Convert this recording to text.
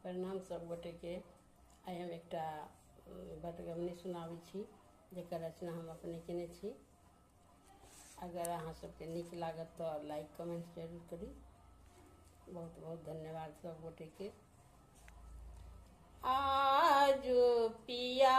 प्रणाम सब गोटेके। आइ हम एकटा बटगमनी सुनाबै छी जकर रचना हम अपने केने छी। अगर अहाँ सबके नीक लागत तऽ लाइक कमेंट जरूर करी। बहुत बहुत धन्यवाद सब गोटेके। आजु पिया